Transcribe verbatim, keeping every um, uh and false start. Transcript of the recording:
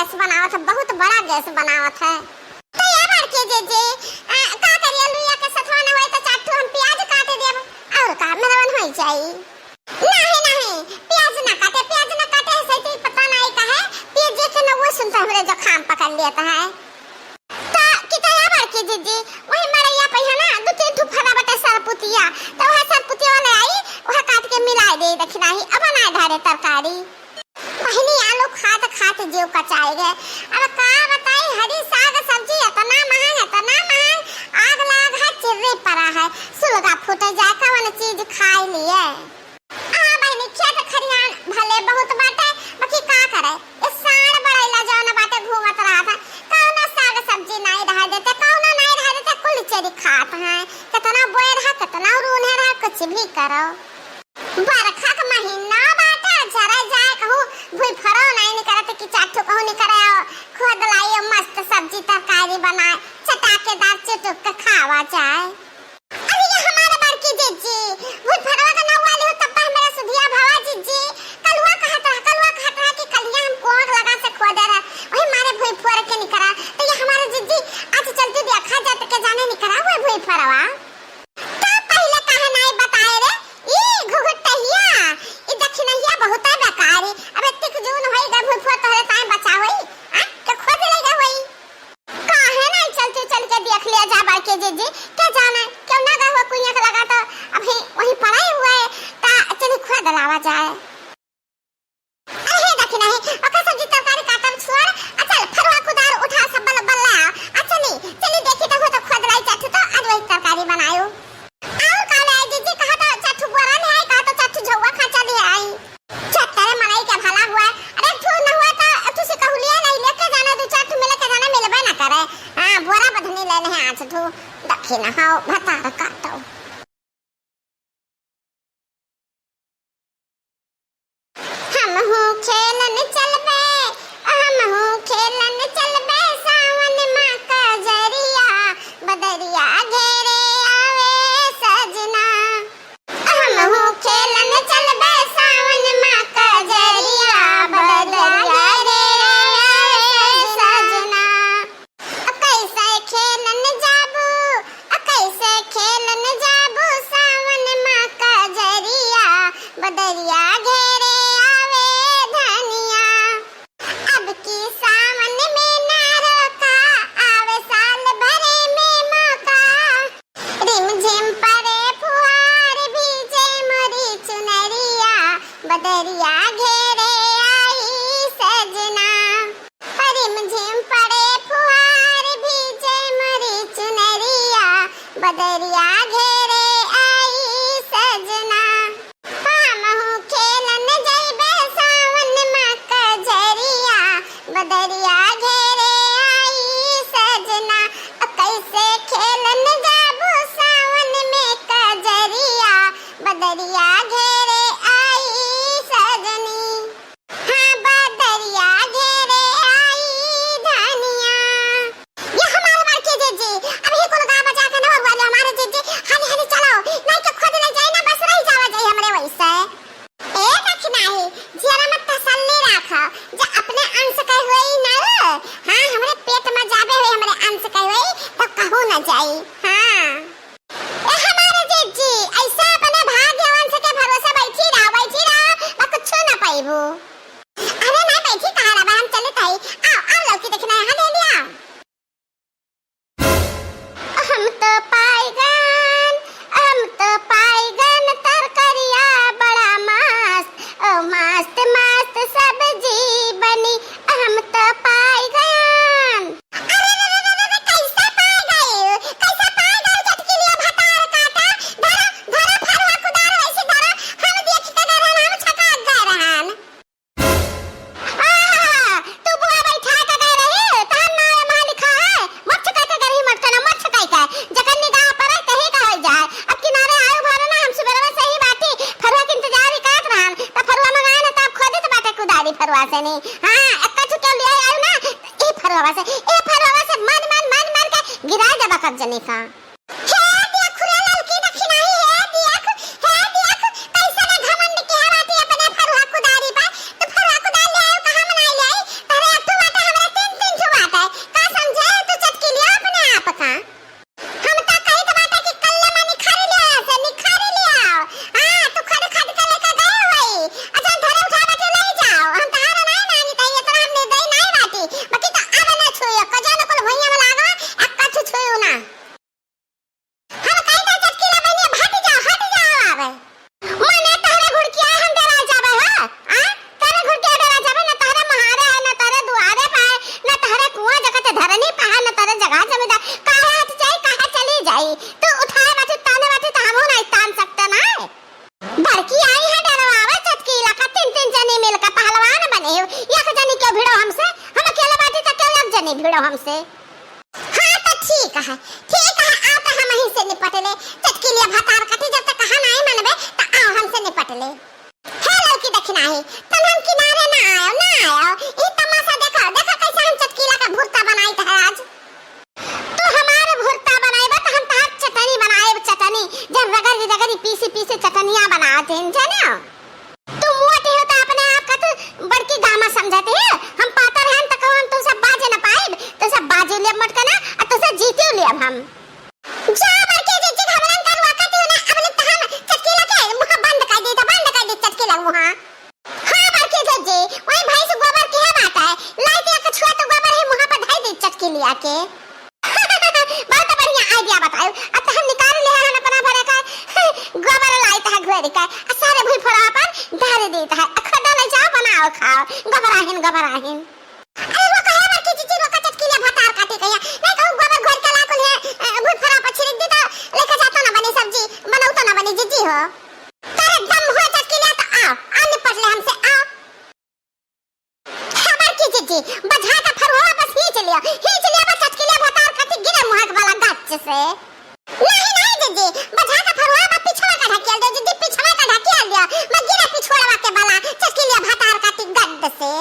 गैस बनावत है, बहुत बड़ा गैस बनावत है। तो ये बड़की जीजी, आ, का करिए, लुइया के सथवा न होई तो चार ठो हम प्याज काट देब, और का मेहरवन होई जाई। नहीं, नहीं, प्याज ना काटे, प्याज ना काटे, ऐसे ही पता नहीं का है, प्याज के न वो सुनते हमरे जुकाम पकड़ लेता है। तो की तो ये बड़की जीजी, वही मड़ैया पे है ना, दो तीन ठो फरा बटे सरपुतिया, तो वह सरपुतिया वाले आई, वह काट के मिला दे, देखी नहीं, अब ना धरे तरकारी। बहिनी, आलू खात खात जीव कचाई गए। अब का बताई, हरी साग सब्जी इतना महंग, इतना महंग, आग लाग है, चिर्री पड़ा है, सुलगा फूटे जाए, कवन चीज खाई लिए। आ बहिनी, खेत खरिहान भले बहुत बाटे, बाकी का करे, ये साँड़ बड़ैला जौन बाटे घूमत रहत है, कौनो साग सब्जी नाई रह देते, कौनो नाई रह देते, कुल चेरी खात हैं, कितना बोए रहा, कितना रूने रहा, कुछ भी करो। बरखा क महीना बाटे, जरे जाए कहूँ भुइफरो नाई निकरत कि चार ठो कहूँ निकरे, खोद लाई, मस्त सब्जी तरकारी बनाए, चटाकेदार चुटुक के खावा जाए। अरे ये हमारे बड़की जीजी, भुइफरवा का नौवा लिहो तब पर मेरा सुधिया भवा जीजी, कलुआ कहत रहा, कलुआ कहत रहा कि कलिया हम कुआं लगा से खोदे रहे, वही मारे भुइफर के निकरा, तो ये हमारे जीजी आज चलती देखा जात के जाने निकरा हुए भुइफरवा। तो पहिले काहे नाई बताए रे? ई घुघुटहिया, ई दक्षिणहिया बहुते बेकार है। अब एतिक जून होई गए, भुइफुआ तोहरे ताए बचा होई, आ? के खोद ले गए होई। काहे नाई चलती चल के देख लिया जा बड़के जीजी, के जाने, क्यों ना गए हो कुइयाँ के लगा तो अभी वहीं पड़ा ही हुआ है, ता चली खोद लावा जाए। अरे हे देखी नहीं, ओकर सब्जी तरकारी काटल छोड़, आ चल फरुआ कुदार उठा सब बल बल ला, आ चली, चली देखी तो हो तो खोद लाई चार ठो तो आज वही तरकारी बनायो। और का ले आई जीजी, कहा तो चार ठो बोरा ले आई, कहा तो चार ठो झौवा खाचा ले आई। छतरे मनई के भला हुआ, अरे ठू न हुआ तो तू से कहू लिया नहीं, लेके जाना दो चार ठो मिले के जाना मिलबे ना करे। हाँ, बोरा बधनी ले ले आज ठू, देखी ना हो भतार काटो। हमहू खेलन चलबे, हमहू खेलन चलबे, सावन मा कजरिया, बदरिया घेरे आवे सजना। हमहू खेलन चलबे, सावन मा कजरिया, बदरिया घेरे आवे सजना। कैसे खेलन जाबू, कैसे खेलन जाबू, सावन मा कजरिया, बदरिया घेरे आवे धनिया। अब की सावन में ना रोका, आवे साल भरे में मौका। रिमझिम परे फुहार, भीजे मोरी चुनरिया, बदरिया घेरे आई सजना। रिमझिम परे फुहार, भीजे मोरी चुनरिया, बदरिया घेरे आई सजना। हमहू खेलन जइबे सावन मा कजरिया, बदरिया घेरे आई सजना। कैसे खेलन जाबू सावन में कजरिया, बदरिया घेरे आई सजनी। हाँ, बदरिया घेरे आई धनिया। ये हमारे बड़के जीजी, अभी कुल गा बजा के ना बरुआ ले हमारे जीजी, हाली हाली चलो, नहीं तो खुद ले जाए ना, बस रही जावा जाए हमरे वैसे। ए दखिनाही, जियरा में तसल्ली राख, जे अपने अंश के होई ना, हाँ, हमरे पेट में जाबे होई, हमरे अंश के होई, तो कहूँ ना जाई। हाँ। ए हमारे जीजी, ऐसा अपने भाग्यवंश के भरोसे बैठी रहो, बैठी रहो, बा कुछो ना पाइबू। अरे ना बैठी कहाँ रहा, हम चले ताई। आओ, आओ लौकी देखना है, हाँ, ले लिया। हम तो पाई गन, हम तो पाई गन तरकरिया बड़ा मस्त, ओ मस्त मस्त सब्जी बनी, हम तो पाई गन। अरे रे रे रे रे, कैसे पाई गई? कैसे पाई गई? चटकिनिया भतार काटा, धरा, धरा फरुआ कुदार वैसे धरा, हम देख के गए रहन, हम छका गए रहन। आहा, तू बुआ बैठा के गए रही, तहार नाम वहाँ लिखा है, मत छका के गई, मत कहना, मत छकाई के, जकर निगाह पड़े तही कहल जाए। अब किनारे आयो भारे ना, हम सुबह से ही बाटी, फरुआ के इंतजार ही करत रहन, त फरुआ मंगाए ना, तब खोदे तो बाटे कुदारी फरुआ से नहीं। हाँ, एक्का छुट्टी ले आयो ना, ए फरवा से, ए फरवा से मार, मार, मार, मार के गिरा देबा कब्जनी का। हे देख रे ललकी दखिनाही, हे देख, हे देख, कैसे ना घमंड के बाटी अपने फरुआ कुदारी पर। तू फरुआ कुदार ले आयो, कहाँ मनाई ले आई? तोरे अत्तू बाटे, हमरे भिड़ो हमसे, हम अकेले बाटी त केहू एक जनी भिड़ो हमसे। हाँ त ठीक है, ठीक है, आओ त हमहीं से निपट ले। चटकीलिया भतार काटी, जब तक कहा नाहीं मनबे त आओ हमसे निपट ले। हे लड़की दखिनाही, तन हम किनारे ना आयो, ना आयो। ई तमाशा देखो, देखो कैसे हम चटकीला का भुर्ता बनाइत है आज। तू हमार भुर्ता बनाइबा त हम तहार चटनी बनाइब, चटनी। जब रगड़ी रगड़ी पीसी पीसी चटनिया बनात हैं, जानो? तू मोटी हो त अपने आप का तू बड़की गामा समझत है। हम पातर हन त कहूँ हम तुमसे बाजे न पाइब, तुमसे बाजे लेब मोटकना, आ तुमसे जीतियो लेब हम। जा बड़की जिज्जी, घबरान का रुआ करती हो ना, अब ले त हम चटकीला के मुँह बंद कर दी, त बंद कर दी चटकीला मुँह। हाँ बड़की जिज्जी, वही भैंस गोबर के है बात है, लाई दिया के छुआ तो गोबर ही मुँह पर धई दी चटकीलिया के। बहुत बढ़िया idea बतायो। अब त हम निकाल ले हन अपना भरे का गोबर लाइत है घोर के, आ सारे भुइफोड़ा पर डाल देत है, आ खड्डा ले जाओ, बनाओ खाओ, गोबराहिन, गोबराहिन। अरे वो कहे बड़की जिज्जी, रोका चटकीलिया भतार काटी कहिया, नहीं कहूँ गोबर घोर के ला कुल है, अ, भुइफोड़ा पर छिड़क दी तो लेके जातो ना बनी सब्जी, बनौतो ना बनी जिज्जी हो। तेरे दम हो चटकीलिया तो आओ, आ निपट ले हमसे, आओ। खबर की जिज्जी, बझा का फरुआ बस खींच लिया, खींच लिया बस चटकीलिया भतार खाती गिरे मुहक वाला गच से। नहीं, नहीं जिज्जी, बझा का फरुआ बस पिछवा का ढकेल दे जिज्जी, पिछवा का ढकेल दिया, मैं गिरे पिछवाड़वा के वाला चटकीलिया भतार खाती गड्ड से।